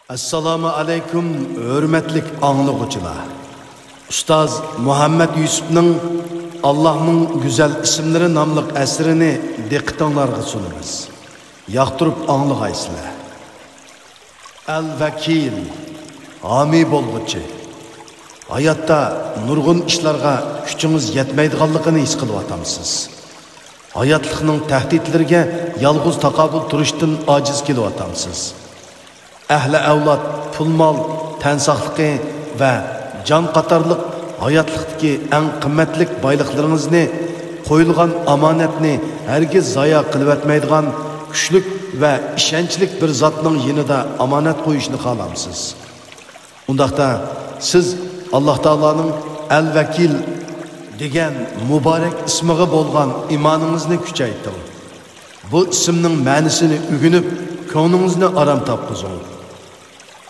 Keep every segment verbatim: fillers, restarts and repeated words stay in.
ئەسسالامۇ ئەلەيكۇم، ھۆرمەتلىك ئاڭلىغۇچىلار! ئۇستاز مۇھەممەد يۈسۈپنىڭ «ئاللاھنىڭ گۈزەل ئىسىملىرى» ناملىق ئەسىرىنى دىققىتىڭلارغا سۇنىمىز. ياقتۇرۇپ ئاڭلىغايسىلەر. ئەل ۋەكىل، ھامىي بولغۇچى. ھاياتتا نۇرغۇن ئىشلارغا كۈچىڭىز يەتمەيدىغانلىقىنى ھېس قىلىۋاتامسىز؟ ھاياتلىقنىڭ تەھدىتلىرىگە يالغۇز تاقابىل تۇرۇشتىن ئاجىز كېلىۋاتامسىز؟ ئەھلى ئەۋلاد، پۇل-مال، تەن ساقلىقى ۋە جان قاتارلىق ھاياتلىقتىكى ئەڭ قىممەتلىك بايلىقلىرىڭىزنى، قويۇلغان ئامانەتنى ھەرگىز زايا قىلىۋەتمەيدىغان كۈچلۈك ۋە ئىشەنچلىك بىر زاتنىڭ يېنىدا ئامانەت قويۇشنى خالامسىز؟ ئۇنداقتا، سىز ئاللاھ تائالانىڭ ئەل ۋەكىل دېگەن مۇبارەك ئىسمىغا بولغان ئىمانىڭىزنى كۈچەيتىڭ. بۇ ئىسىمنىڭ مەنىسىنى ئۆگىنىپ، كۆڭلىڭىزنى ئارام تاپقۇزۇڭ.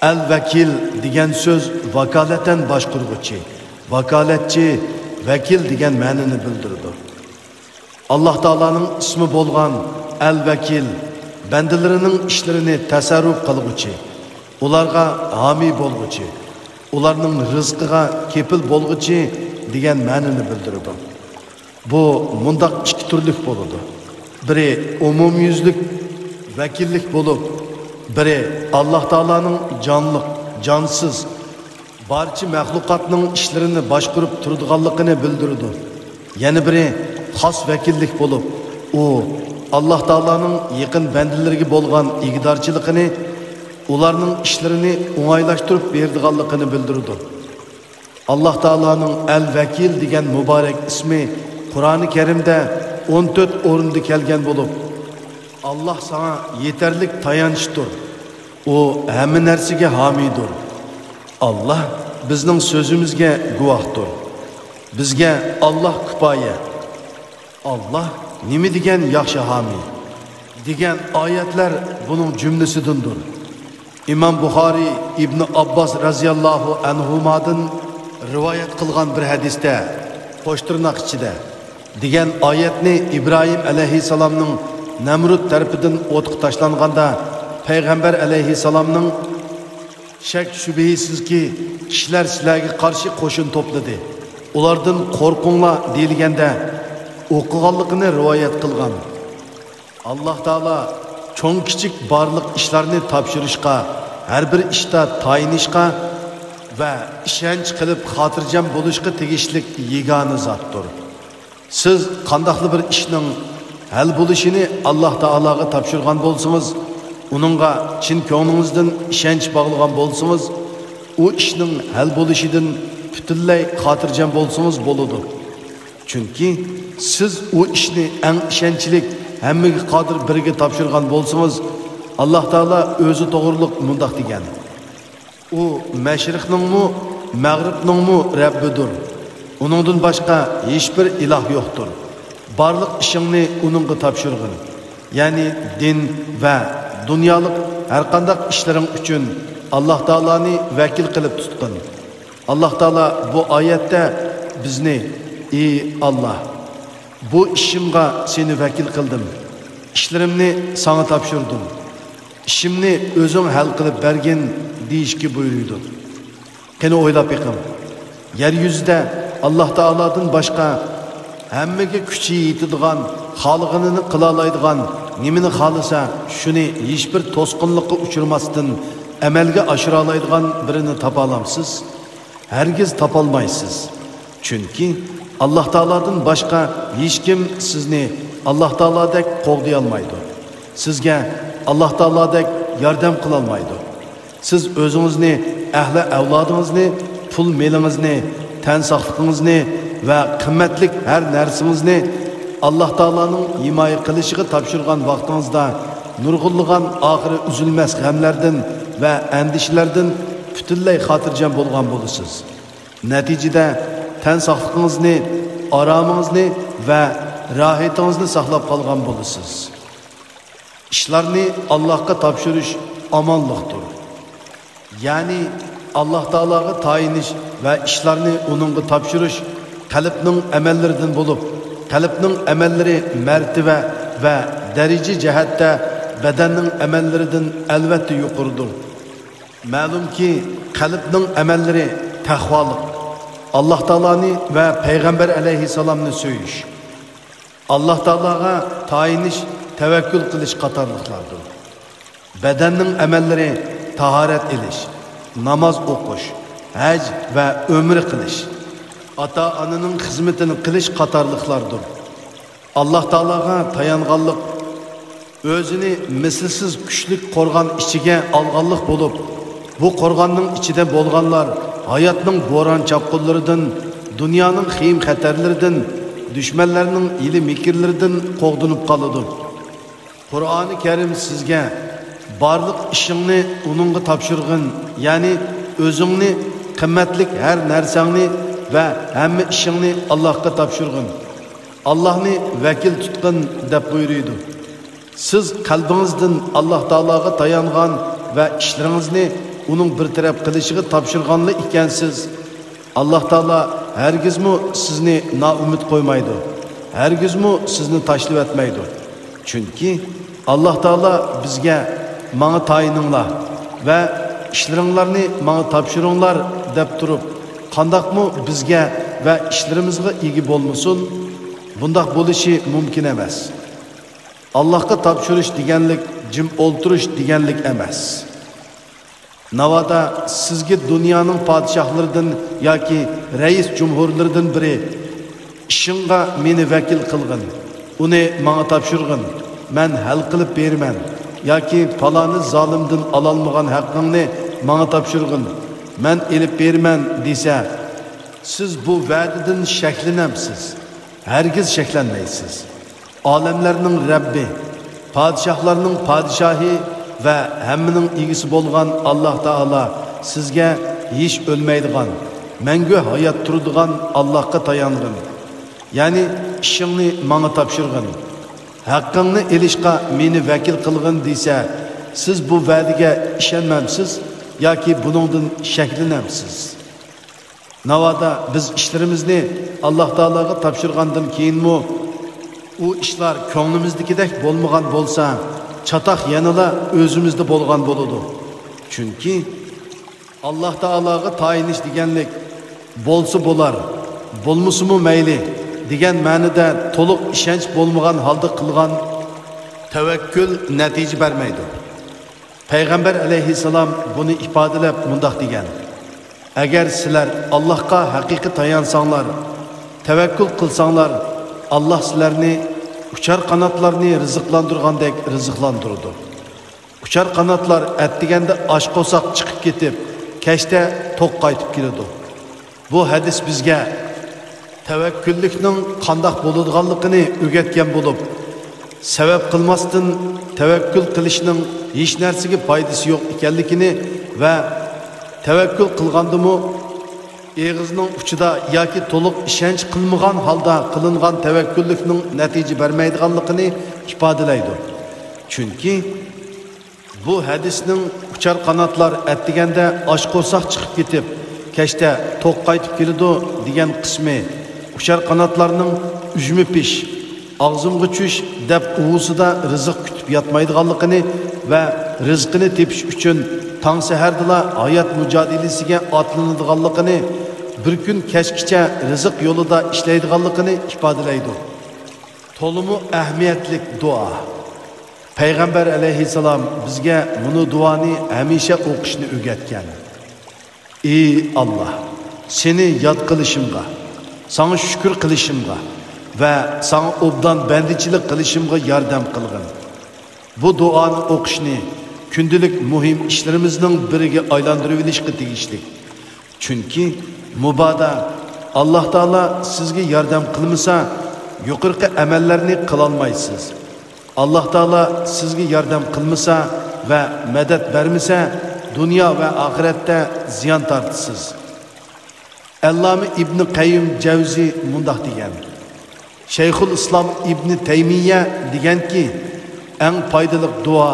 ئەل ۋەكىل دېگەن سۆز ۋاكالەتەن باشقۇرغۇچى، ۋاكالەتچى، ۋەكىل دېگەن مەنىنى بىلدۈرىدۇ. ئاللاھ تائالانىڭ ئىسمى بولغان ئەل ۋەكىل، بەندىلىرىنىڭ ئىشلىرىنى تەسەررۇپ قىلغۇچى، ئۇلارغا ھامىي بولغۇچى، ئۇلارنىڭ رىزقىغا كېپىل بولغۇچى دېگەن مەنىنى بىلدۈرىدۇ. بۇ مۇنداق ئىككى تۈرلۈك بولىدۇ. بىرى ئومۇميۈزلۈك ۋەكىللىك بولۇپ، بىرى ئاللاھ تائالانىڭ جانلىق، جانسىز، بارچە مەخلۇقاتنىڭ ئىشلىرىنى باشقۇرۇپ تۇرىدىغانلىقىنى بىلدۈرىدۇ. يەنە بىرى خاس ۋەكىللىك بولۇپ، ئۇ ئاللاھ تائالانىڭ يېقىن بەندىلىرىگە بولغان ئىگىدارچىلىقىنى، ئۇلارنىڭ ئىشلىرىنى ئوڭايلاشتۇرۇپ بېرىدىغانلىقىنى بىلدۈرىدۇ. ئاللاھ تائالانىڭ ئەل ۋەكىل دېگەن مۇبارەك ئىسمى قۇرئانى كەرىمدە ئون تۆت ئورۇندا كەلگەن بولۇپ، ئاللاھ ساڭا يېتەرلىك تايانچتۇر، ئۇ ھەممە نەرسىگە ھامىيدۇر. ئاللاھ بىزنىڭ سۆزىمىزگە گۇۋاھتۇر. بىزگە ئاللاھ كۇپايە. ئاللاھ نېمە دېگەن ياخشى ھامىي! دېگەن ئايەتلەر بۇنىڭ جۈملىسىدىندۇر. ئىمام بۇخارىي ئىبنى ئابباس رەزىياللاھۇ ئەنھۇمادىن رىۋايەت قىلغان بىر ھەدىستە، قوش تىرناق ئىچىدە، دېگەن ئايەتنى ئىبراھىم ئەلەيھىسسالامنىڭ نەمرۇت تەرىپىدىن ئوتقا تاشلانغاندا، پەيغەمبەر ئەلەيھىسسالامنىڭ، شەك-شۈبھىسىزكى، كىشىلەر سىلەرگە قارشى قوشۇن توپلىدى، ئۇلاردىن قورقۇڭلار دېيىلگەندە ئوقۇغانلىقىنى رىۋايەت قىلغان. ئاللاھ تائالا چوڭ-كىچىك بارلىق ئىشلارنى تاپشۇرۇشقا، ھەر بىر ئىشتا تايىنىشقا ۋە ئىشەنچ قىلىپ خاتىرجەم بولۇشقا تېگىشلىك يېگانە زاتتۇر. سىز قانداقلا بىر ئىشنىڭ ھەل بولۇشىنى ئاللاھ تائالاغا تاپشۇرغان بولسىڭىز، ئۇنىڭغا چىن كۆڭلىڭىزدىن ئىشەنچ باغلىغان بولسىڭىز، ئۇ ئىشنىڭ ھەل بولۇشىدىن پۈتۈنلەي خاتىرجەم بولسىڭىز بولىدۇ. چۈنكى سىز ئۇ ئىشنى ئەڭ ئىشەنچلىك، ھەممىگە قادىر بىرىگە تاپشۇرغان بولسىڭىز، ئاللاھ تائالا ئۆزى توغرۇلۇق مۇنداق دېگەن: ئۇ مەشرىقنىڭمۇ، مەغرىبنىڭمۇ رەببىدۇر. ئۇنىڭدىن باشقا ھېچبىر ئىلاھ يوقتۇر. بارلىق ئىشىڭنى ئۇنىڭغا تاپشۇرغىن. يەنى دىن ۋە دۇنيالىق ھەرقانداق ئىشلىرىڭ ئۈچۈن ئاللاھ تائالانى ۋەكىل قىلىپ تۇتقىن. ئاللاھ تائالا بۇ ئايەتتە بىزنى، ئى ئاللاھ، بۇ ئىشىمغا سېنى ۋەكىل قىلدىم، ئىشلىرىمنى ساڭا تاپشۇردۇم، ئىشىمنى ئۆزۈڭ ھەل قىلىپ بەرگىن، دېيىشكە بۇيرۇيدۇ. قېنى ئويلاپ بېقىڭ، يەر يۈزىدە ئاللاھ تائالادىن باشقا ھەممىگە كۈچى يېتىدىغان، خالىغىنىنى قىلالايدىغان، نېمىنى خالىسا شۇنى ھېچبىر توسقۇنلۇققا ئۇچرىماستىن ئەمەلگە ئاشۇرالايدىغان بىرىنى تاپالامسىز؟ ھەرگىز تاپالمايسىز. چۈنكى ئاللاھ تائالادىن باشقا ھېچكىم سىزنى ئاللاھ تائالادەك قوغدىيالمايدۇ. سىزگە ئاللاھ تائالادەك ياردەم قىلالمايدۇ. سىز ئۆزىڭىزنى، ئەھلى ئەۋلادىڭىزنى، پۇل مېلىڭىزنى، تەن ساقلىقىڭىزنى ۋە قىممەتلىك ھەر نەرسىڭىزنى ئاللاھ تائالانىڭ ھىمايە قىلىشىغا تاپشۇرغان ۋاقتىڭىزدا نۇرغۇنلىغان ئاخىرى ئۈزۈلمەس غەملەردىن ۋە ئەندىشىلەردىن پۈتۈنلەي خاتىرجەم بولغان بولىسىز. نەتىجىدە تەن ساقلىقىڭىزنى، ئارامىڭىزنى ۋە راھىتىڭىزنى ساقلاپ قالغان بولىسىز. ئىشلارنى ئاللاھقا تاپشۇرۇش ئامانلىقتۇر. يەنى ئاللاھ تائالاغا تايىنىش ۋە ئىشلارنى ئۇنىڭغا تاپشۇرۇش قەلبنىڭ ئەمەللىرىدىن بولۇپ، قەلبنىڭ ئەمەللىرى مەرتىۋە ۋە دەرىجە جەھەتتە بەدەننىڭ ئەمەللىرىدىن ئەلۋەتتە يۇقىرىدۇر. مەلۇمكى، قەلبنىڭ ئەمەللىرى تەقۋالىق، ئاللاھ تائالانى ۋە پەيغەمبەر ئەلەيھىسسالامنى سۆيۈش، ئاللاھ تائالاغا تايىنىش، تەۋەككۈل قىلىش قاتارلىقلاردۇر. بەدەننىڭ ئەمەللىرى تاھارەت ئېلىش، ناماز ئوقۇش، ھەج ۋە ئۆمرە قىلىش، ئاتا-ئانىنىڭ خىزمىتىنى قىلىش قاتارلىقلاردۇر. ئاللاھ تائالاغا تايانغانلىق، ئۆزىنى مىسلىسىز كۈچلۈك قورغان ئىچىگە ئالغانلىق بولۇپ، بۇ قورغاننىڭ ئىچىدە بولغانلار ھاياتنىڭ بوران-چاپقۇنلىرىدىن، دۇنيانىڭ خېيىم-خەتەرلىرىدىن، دۈشمەنلەرنىڭ ھىيلە-مىكىرلىرىدىن قوغدىنىپ قالىدۇ. قۇرئانى كەرىم سىزگە، بارلىق ئىشىڭنى ئۇنىڭغا تاپشۇرغىن، يەنى ئۆزۈڭنى، قىممەتلىك ھەر نەرسەڭنى ۋە ھەممە ئىشىڭنى ئاللاھقا تاپشۇرغىن، ئاللاھنى ۋەكىل تۇتقىن، دەپ بۇيرۇيدۇ. سىز قەلبىڭىزدىن ئاللاھ تائالاغا تايانغان ۋە ئىشلىرىڭىزنى ئۇنىڭ بىر تەرەپ قىلىشىغا تاپشۇرغانلا ئىكەنسىز. ئاللاھ تائالا ھەرگىزمۇ سىزنى نائۈمىد قويمايدۇ، ھەرگىزمۇ سىزنى تاشلىۋەتمەيدۇ. چۈنكى ئاللاھ تائالا بىزگە، «ماڭا تايىنىڭلار ۋە ئىشلىرىڭلارنى ماڭا تاپشۇرۇڭلار» دەپ تۇرۇپ، قانداقمۇ بىزگە ۋە ئىشلىرىمىزغا ئىگە بولمىسۇن؟ بۇنداق بولۇشى مۇمكىن ئەمەس. ئاللاھقا تاپشۇرۇش دېگەنلىك جىم ئولتۇرۇش دېگەنلىك ئەمەس. ناۋادا سىزگە دۇنيانىڭ پادىشاھلىرىدىن ياكى رەئىس جۇمھۇرلىرىدىن بىرى، «ئىشىڭغا مېنى ۋەكىل قىلغىن، ئۇنى ماڭا تاپشۇرغىن، مەن ھەل قىلىپ بېرىمەن» ياكى «پالانى زالىمدىن ئالالمىغان ھەققىڭنى ماڭا تاپشۇرغىن، مەن ئېلىپ بېرىمەن» دېسە، سىز بۇ ۋەدىدىن شەكلىنەمسىز؟ ھەرگىز شەكلەنمەيسىز. ئالەملەرنىڭ رەببى، پادىشاھلارنىڭ پادىشاھى ۋە ھەممىنىڭ ئىگىسى بولغان ئاللاھ تائالا سىزگە، «ھېچ ئۆلمەيدىغان، مەڭگۈ ھايات تۇرىدىغان ئاللاھقا تايانغىن، يەنى ئىشىڭنى ماڭا تاپشۇرغىن، ھەققىڭنى ئېلىشقا مېنى ۋەكىل قىلغىن» دېسە، سىز بۇ ۋەدىگە ئىشەنمەمسىز ياكى بۇنىڭدىن شەكلىنەمسىز؟ ناۋادا بىز ئىشلىرىمىزنى ئاللاھ تائالاغا تاپشۇرغاندىن كېيىنمۇ ئۇ ئىشلار كۆڭلىمىزدىكىدەك بولمىغان بولسا، چاتاق يەنىلا ئۆزىمىزدە بولغان بولىدۇ. چۈنكى ئاللاھ تائالاغا تايىنىش دېگەنلىك، «بولسا بولار، بولمىسىمۇ مەيلى» دېگەن مەنىدە تولۇق ئىشەنچ بولمىغان ھالدا قىلغان تەۋەككۈل نەتىجە بەرمەيدۇ. پەيغەمبەر ئەلەيھىسسالام بۇنى ئىپادىلەپ مۇنداق دېگەن، «ئەگەر سىلەر ئاللاھقا ھەقىقىي تايانساڭلار، تەۋەككۈل قىلساڭلار، ئاللاھ سىلەرنى ئۇچار قاناتلارنى رىزىقلاندۇرغاندەك رىزىقلاندۇرىدۇ. ئۇچار قاناتلار ئەتىگەندە ئاچ قورساق چىقىپ كېتىپ، كەچتە توق قايتىپ كېلىدۇ.» بۇ ھەدىس بىزگە تەۋەككۈللۈكنىڭ قانداق بولىدىغانلىقىنى ئۆگەتكەن بولۇپ، سەۋەب قىلماستىن تەۋەككۈل قىلىشنىڭ ھېچ نەرسىگە پايدىسى يوق ئىكەنلىكىنى ۋە تەۋەككۈل قىلغاندىمۇ ئېغىزنىڭ ئۇچىدا ياكى تولۇق ئىشەنچ قىلمىغان ھالدا قىلىنغان تەۋەككۈللۈكنىڭ نەتىجە بەرمەيدىغانلىقىنى ئىپادىلەيدۇ. چۈنكى بۇ ھەدىسنىڭ «ئۇچار قاناتلار ئەتىگەندە ئاچ قورساق چىقىپ كېتىپ، كەچتە توق قايتىپ كېلىدۇ» دېگەن قىسمى، ئۇچار قاناتلارنىڭ «ئۈجمە پىش، ئاغزىمغا چۈش» دەپ ئۇۋىسىدا رىزىق كۈتۈپ ياتمايدىغانلىقىنى ۋە رىزقىنى تېپىش ئۈچۈن تاڭ سەھەردىلا ھايات مۇجادىلىسىگە ئاتلىنىدىغانلىقىنى، بىر كۈن كەچكىچە رىزىق يولىدا ئىشلەيدىغانلىقىنى ئىپادىلەيدۇ. تولىمۇ ئەھمىيەتلىك دۇئا. پەيغەمبەر ئەلەيھىسسالام بىزگە مۇنۇ دۇئانى ھەمىشە ئوقۇشنى ئۆگەتكەن. «ئى ئاللاھ، سېنى ياد قىلىشىمغا، ساڭا شۈكۈر قىلىشىمغا ۋە ساڭا ئوبدان بەندىچىلىك قىلىشىمغا ياردەم قىلغىن.» بۇ دۇئانى ئوقۇشنى كۈندىلىك مۇھىم ئىشلىرىمىزنىڭ بىرىگە ئايلاندۇرۇۋېلىشقا تېگىشلىك. چۈنكى مۇبادا ئاللاھ تائالا سىزگە ياردەم قىلمىسا، يۇقىرىقى ئەمەللەرنى قىلالمايسىز. ئاللاھ تائالا سىزگە ياردەم قىلمىسا ۋە مەدەت بەرمىسە، دۇنيا ۋە ئاخىرەتتە زىيان تارتىسىز. ئەللامە ئىبنى قەييىم جەۋزى مۇنداق دېگەن، شەيخۇل ئىسلام ئىبنى تەيمىيە دېگەنكى، ئەڭ پايدىلىق دۇئا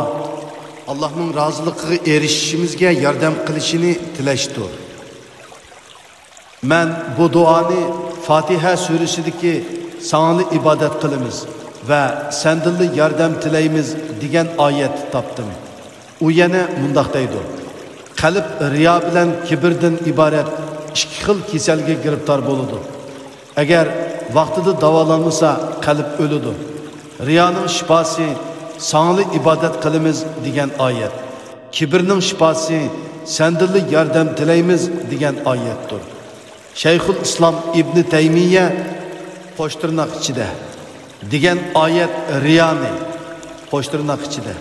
ئاللاھنىڭ رازىلىقىغا ئېرىشىشىمىزگە ياردەم قىلىشىنى تىلەشتۇر. مەن بۇ دۇئانى فاتىھە سۈرىسىدىكى «ساڭىلا ئىبادەت قىلىمىز ۋە سەندىنلا ياردەم تىلەيمىز» دېگەن ئايەتتە تاپتىم. ئۇ يەنە مۇنداق دەيدۇ، قەلب رىيا بىلەن كىبىردىن ئىبارەت ئىككى خىل كېسەلگە گىرىپتار بولىدۇ. ئەگەر ۋاقتىدا داۋالانمىسا، قەلب ئۆلىدۇ. رىيانىڭ شىپاسى، «ساڭىلا ئىبادەت قىلىمىز» دېگەن ئايەت. كىبىرنىڭ شىپاسى، «سەندىنلا ياردەم تىلەيمىز» دېگەن ئايەتتۇر. شەيخۇل ئىسلام ئىبنى تەيمىيە، قوش تىرناق ئىچىدە، دېگەن ئايەت رىيانى، قوش تىرناق ئىچىدە،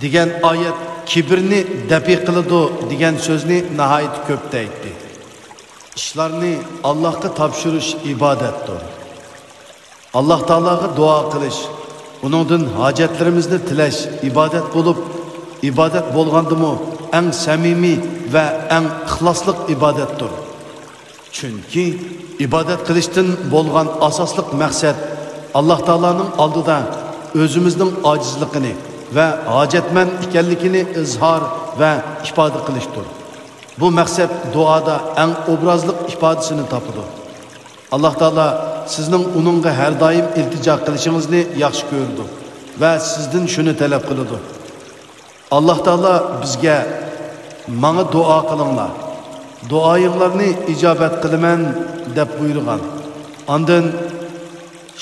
دېگەن ئايەت كىبىرنى دەپئى قىلىدۇ دېگەن سۆزنى ناھايىتى كۆپ دەيتتى. ئىشلارنى ئاللاھقا تاپشۇرۇش ئىبادەتتۇر. ئاللاھ تائالاغا دۇئا قىلىش، ئۇنىڭدىن ھاجەتلىرىمىزنى تىلەش ئىبادەت بولۇپ، ئىبادەت بولغاندىمۇ ئەڭ سەمىمىي ۋە ئەڭ ئىخلاسلىق ئىبادەتتۇر. چۈنكى ئىبادەت قىلىشتىن بولغان ئاساسلىق مەقسەت ئاللاھ تائالانىڭ ئالدىدا ئۆزىمىزنىڭ ئاجىزلىقىنى ۋە ھاجەتمەن ئىكەنلىكىنى ئىزھار ۋە ئىپادە قىلىشتۇر. بۇ مەقسەت دۇئادا ئەڭ ئوبرازلىق ئىپادىسىنى تاپىدۇ. ئاللاھ تائالا سىزنىڭ ئۇنىڭغا ھەر دائىم ئىلتىجا قىلىشىڭىزنى ياخشى كۆرىدۇ ۋە سىزدىن شۇنى تەلەپ قىلىدۇ. ئاللاھ تائالا بىزگە، «ماڭا دۇئا قىلىڭلار، دۇئايىڭلارنى ئىجابەت قىلىمەن» دەپ بۇيرۇغان. ئاندىن،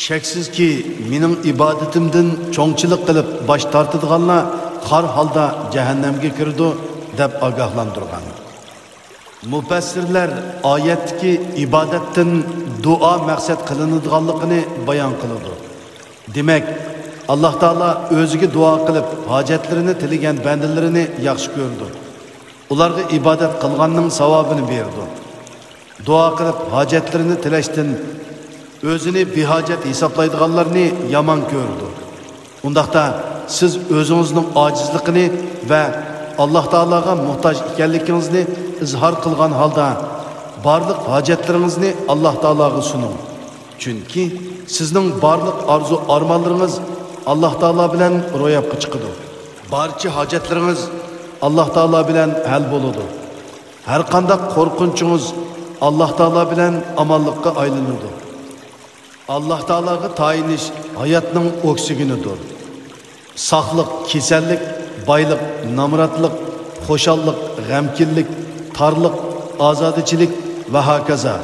«شەكسىزكى، مېنىڭ ئىبادىتىمدىن چوڭچىلىق قىلىپ باش تارتىدىغانلار خار ھالدا جەھەننەمگە كىرىدۇ» دەپ ئاگاھلاندۇرغان. مۇپەسسىرلەر ئايەتتىكى ئىبادەتتىن دۇئا مەقسەت قىلىنىدىغانلىقىنى بايان قىلىدۇ. دېمەك، ئاللاھ تائالا ئۆزىگە دۇئا قىلىپ ھاجەتلىرىنى تىلىگەن بەندىلىرىنى ياخشى كۆرىدۇ. ئۇلارغا ئىبادەت قىلغاننىڭ ساۋابىنى بېرىدۇ. دۇئا قىلىپ ھاجەتلىرىنى تىلەشتىن ئۆزىنى بىھاجەت ھېسابلايدىغانلارنى يامان كۆرىدۇ. ئۇنداقتا سىز ئۆزىڭىزنىڭ ئاجىزلىقىنى ۋە ئاللاھ تائالاغا موھتاج ئىكەنلىكىڭىزنى ئىزھار قىلغان ھالدا بارلىق ھاجەتلىرىڭىزنى ئاللاھ تائالاغا سۇنۇڭ. چۈنكى سىزنىڭ بارلىق ئارزۇ-ئارمانلىرىڭىز ئاللاھ تائالا بىلەن روياپقا چىقىدۇ. بارچە ھاجەتلىرىڭىز ئاللاھ تائالا بىلەن ھەل بولىدۇ. ھەر قانداق قورقۇنچىڭىز ئاللاھ تائالا بىلەن ئامانلىققا ئايلىنىدۇ. ئاللاھ تائالاغا تايىنىش ھاياتنىڭ ئوكسىگېنىدۇر. ساقلىق، كېسەللىك، بايلىق، نامراتلىق، خۇشاللىق، غەمكىنلىك، تارلىق، ئازادىچىلىك ۋە ھاكازا.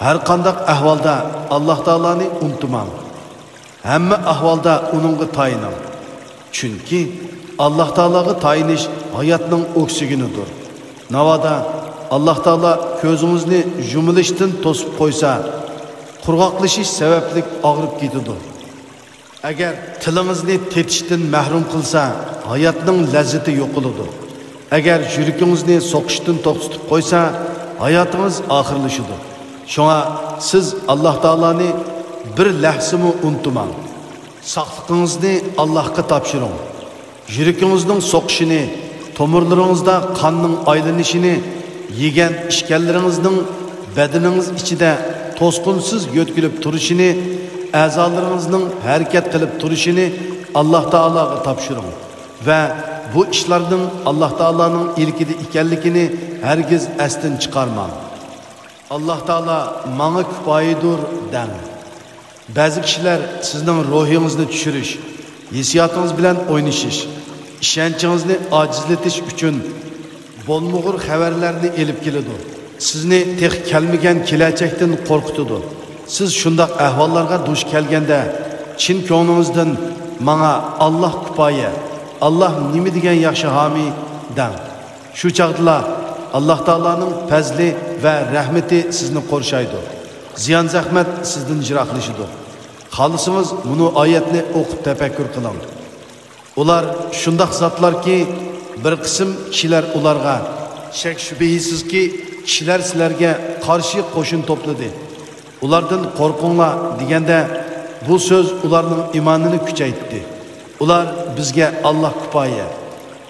ھەر قانداق ئەھۋالدا ئاللاھ تائالانى ئۇنتۇماڭ. ھەممە ئەھۋالدا ئۇنىڭغا تايىنىڭ. چۈنكى ئاللاھ تائالاغا تايىنىش ھاياتنىڭ ئوكسىگېنىدۇر. ناۋادا ئاللاھ تائالا كۆزىڭىزنى يۇمۇلۇشتىن توسۇپ قويسا، قۇرغاقلىشىش سەۋەبلىك ئاغرىپ كېتىدۇ. ئەگەر تىلىڭىزنى تېتىشتىن مەھرۇم قىلسا، ھاياتنىڭ لەززىتى يوقىلىدۇ. ئەگەر يۈرىكىڭىزنى سوقۇشتىن توختىتىپ قويسا، ھاياتىڭىز ئاخىرلىشىدۇ. شۇڭا سىز ئاللاھ تائالانى بىر لەھزىمۇ ئۇنتۇماڭ. ساقلىقىڭىزنى ئاللاھقا تاپشۇرۇڭ. يۈرىكىڭىزنىڭ سوقۇشىنى، تومۇرلىرىڭىزدا قاننىڭ ئايلىنىشىنى، يېگەن ئىچكەنلىرىڭىزنىڭ بەدىنىڭىز ئىچىدە توسقۇنسىز يۆتكىلىپ تۇرۇشىنى، ئەزالىرىڭىزنىڭ ھەرىكەت قىلىپ تۇرۇشىنى ئاللاھ تائالاغا تاپشۇرۇڭ ۋە بۇ ئىشلارنىڭ ئاللاھ تائالانىڭ ئىلكىدە ئىكەنلىكىنى ھەرگىز ئەستىن چىقارماڭ. ئاللاھ تائالا ماڭا كۇپايىدۇر دەڭ. بەزى كىشىلەر سىزنىڭ روھىڭىزنى چۈشۈرۈش، ھېسسىياتىڭىز بىلەن ئوينىشىش، ئىشەنچىڭىزنى ئاجىزلىتىش ئۈچۈن بولمىغۇر خەۋەرلەرنى ئېلىپ كېلىدۇ. سىزنى تېخى كەلمىگەن كېلەچەكتىن قورقۇتىدۇ. سىز شۇنداق ئەھۋاللارغا دۇچ كەلگەندە، چىن كۆڭلىڭىزدىن، «ماڭا ئاللاھ كۇپايە، ئاللاھ نېمە دېگەن ياخشى ھامىي» دەڭ. شۇ چاغدىلا ئاللاھ تائالانىڭ پەزلى ۋە رەھمىتى سىزنى قورشايدۇ. زىيان-زەخمەت سىزدىن يىراقلىشىدۇ. خالىسىڭىز مۇنۇ ئايەتنى ئوقۇپ تەپەككۇر قىلىڭ. ئۇلار شۇنداق زاتلاركى، بىر قىسىم كىشىلەر ئۇلارغا، شەك-شۈبھىسىزكى، كىشىلەر سىلەرگە قارشى قوشۇن توپلىدى. ئۇلاردىن قورقۇڭلار دېگەندە، بۇ سۆز ئۇلارنىڭ ئىمانىنى كۈچەيتتى. ئۇلار، «بىزگە ئاللاھ كۇپايە،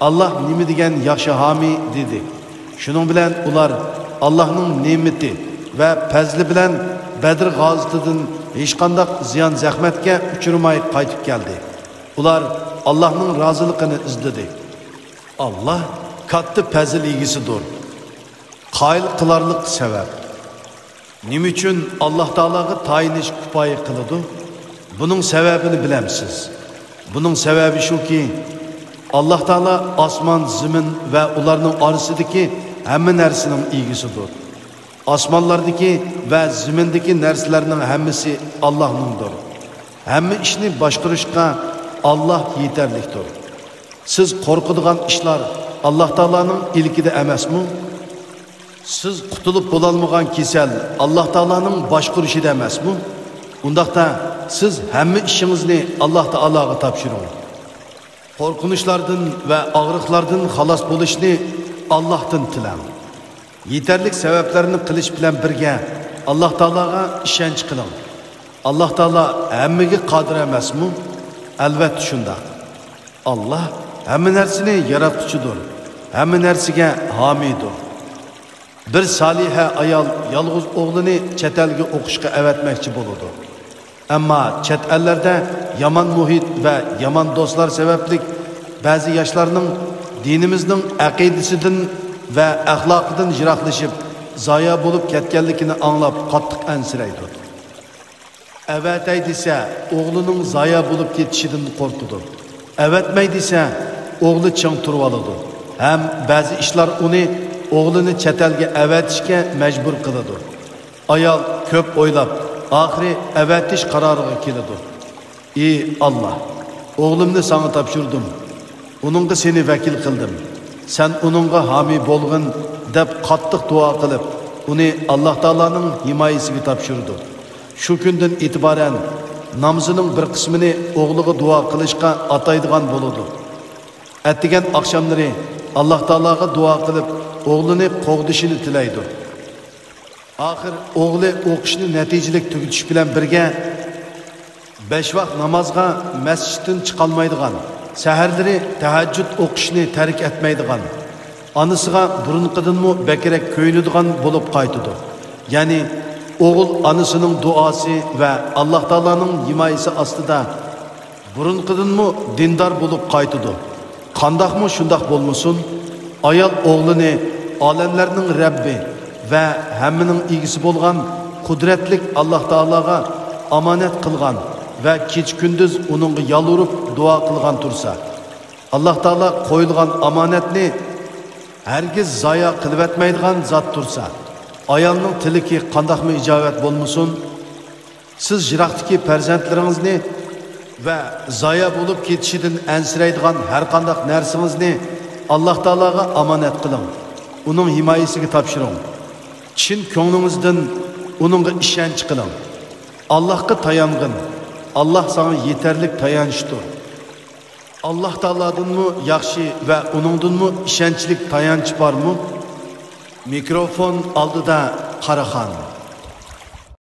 ئاللاھ نېمە دېگەن ياخشى ھامىي» دېدى. شۇنىڭ بىلەن ئۇلار ئاللاھنىڭ نېمىتى ۋە پەزلى بىلەن بەدر غازىتىدىن ھېچقانداق زىيان-زەخمەتكە ئۇچرىماي قايتىپ كەلدى. ئۇلار ئاللاھنىڭ رازىلىقىنى ئىزدىدى. ئاللاھ كاتتا پەزىل ئىگىسىدۇر. قايىل قىلارلىق سەۋەب. نېمە ئۈچۈن ئاللاھ تائالاغا تايىنىش كۇپايە قىلىدۇ؟ بۇنىڭ سەۋەبىنى بىلەمسىز؟ بۇنىڭ سەۋەبى شۇكى، ئاللاھ تائالا ئاسمان، زېمىن ۋە ئۇلارنىڭ ئارىسىدىكى ھەممە نەرسىنىڭ ئىگىسىدۇر. ئاسمانلاردىكى ۋە زېمىندىكى نەرسىلەرنىڭ ھەممىسى ئاللاھنىڭدۇر. ھەممە ئىشنى باشقۇرۇشقا ئاللاھ يېتەرلىكتۇر. سىز قورقىدىغان ئىشلار ئاللاھ تائالانىڭ ئىلكىدە ئەمەسمۇ؟ سىز قۇتۇلۇپ بولالمىغان كېسەل ئاللاھ تائالانىڭ باشقۇرۇشىدا ئەمەسمۇ؟ ئۇنداقتا سىز ھەممە ئىشىڭىزنى ئاللاھ تائالاغا تاپشۇرۇڭ. قورقۇنچلاردىن ۋە ئاغرىقلاردىن خالاس بولۇشنى ئاللاھتىن تىلەڭ. يېتەرلىك سەۋەبلەرنى قىلىش بىلەن بىرگە ئاللاھ تائالاغا ئىشەنچ قىلىڭ. ئاللاھ تائالا ھەممىگە قادىر ئەمەسمۇ؟ ئەلۋەتتە شۇنداق. ئاللاھ ھەممە نەرسىنى ياراتقۇچىدۇر، ھەممە نەرسىگە ھامىيدۇر. بىر سالىھە ئايال يالغۇز ئوغلىنى چەت ئەلگە ئوقۇشقا ئەۋەتمەكچى بولىدۇ. ئەمما چەت ئەللەردە يامان مۇھىت ۋە يامان دوستلار سەۋەبلىك بەزى ياشلارنىڭ دىنىمىزنىڭ ئەقىدىسىدىن ۋە ئەخلاقىدىن يىراقلىشىپ، زايا بولۇپ كەتكەنلىكىنى ئاڭلاپ قاتتىق ئەنسىرەيدۇ. ئەۋەتەي دېسە، ئوغلىنىڭ زايا بولۇپ كېتىشىدىن قورقىدۇ. ئەۋەتمەي دېسە، ئوغلى چىڭ تۇرۇۋالىدۇ ھەم بەزى ئىشلار ئۇنى ئوغلىنى چەت ئەلگە ئەۋەتىشكە مەجبۇر قىلىدۇ. ئايال كۆپ ئويلاپ، ئاخىرى ئەۋەتىش قارارىغا كېلىدۇ. ئى ئاللاھ، ئوغلۇمنى ساڭا تاپشۇردۇم. ئۇنىڭغا سېنى ۋەكىل قىلدىم. سەن ئۇنىڭغا ھامىي بولغىن، دەپ قاتتىق دۇئا قىلىپ، ئۇنى ئاللاھ تائالانىڭ ھىمايىسىگە تاپشۇرىدۇ. شۇ كۈندىن ئېتىبارەن نامىزىنىڭ بىر قىسمىنى ئوغلىغا دۇئا قىلىشقا ئاتايدىغان بولىدۇ. ئەتىگەن ئاخشاملىرى ئاللاھ تائالاغا دۇئا قىلىپ، ئوغلىنى قوغدىشىنى تىلەيدۇ. ئاخىر ئوغلى ئوقۇشنى نەتىجىلىك تۈگىتىش بىلەن بىرگە، بەش ۋاق نامازغا مەسچىتتىن چىقالمايدىغان، سەھەرلىرى تەھەججۇد ئوقۇشنى تەرك ئەتمەيدىغان، ئانىسىغا بۇرۇنقىدىنمۇ بەكرەك كۆيۈنىدىغان بولۇپ قايتىدۇ. يەنى ئوغۇل ئانىسىنىڭ دۇئاسى ۋە ئاللاھ تائالانىڭ ھىمايىسى ئاستىدا بۇرۇنقىدىنمۇ دىندار بولۇپ قايتىدۇ. قانداقمۇ شۇنداق بولمىسۇن، ئايال ئوغلىنى ئالەملەرنىڭ رەببى ۋە ھەممىنىڭ ئىگىسى بولغان قۇدرەتلىك ئاللاھ تائالاغا ئامانەت قىلغان ۋە كېچە-كۈندۈز ئۇنىڭغا يالۋۇرۇپ دۇئا قىلغان تۇرسا، ئاللاھ تائالا قويۇلغان ئامانەتنى ھەرگىز زايا قىلىۋەتمەيدىغان زات تۇرسا، ئايالنىڭ تىلىكى قانداقمۇ ئىجابەت بولمىسۇن؟ سىز يىراقتىكى پەرزەنتلىرىڭىزنى ۋە زايا بولۇپ كېتىشىدىن ئەنسىرەيدىغان ھەرقانداق نەرسىڭىزنى ئاللاھ تائالاغا ئامانەت قىلىڭ، ئۇنىڭ ھىمايىسىگە تاپشۇرۇڭ. چىن كۆڭلىڭىزدىن ئۇنىڭغا ئىشەنچ قىلىڭ. ئاللاھقا تايانغىن، ئاللاھ ساڭا يېتەرلىك تايانچتۇر. ئاللاھ تائالادىنمۇ ياخشى ۋە ئۇنىڭدىنمۇ ئىشەنچلىك تايانچ بارمۇ؟ مىكروفون ئالدىدا قاراخان.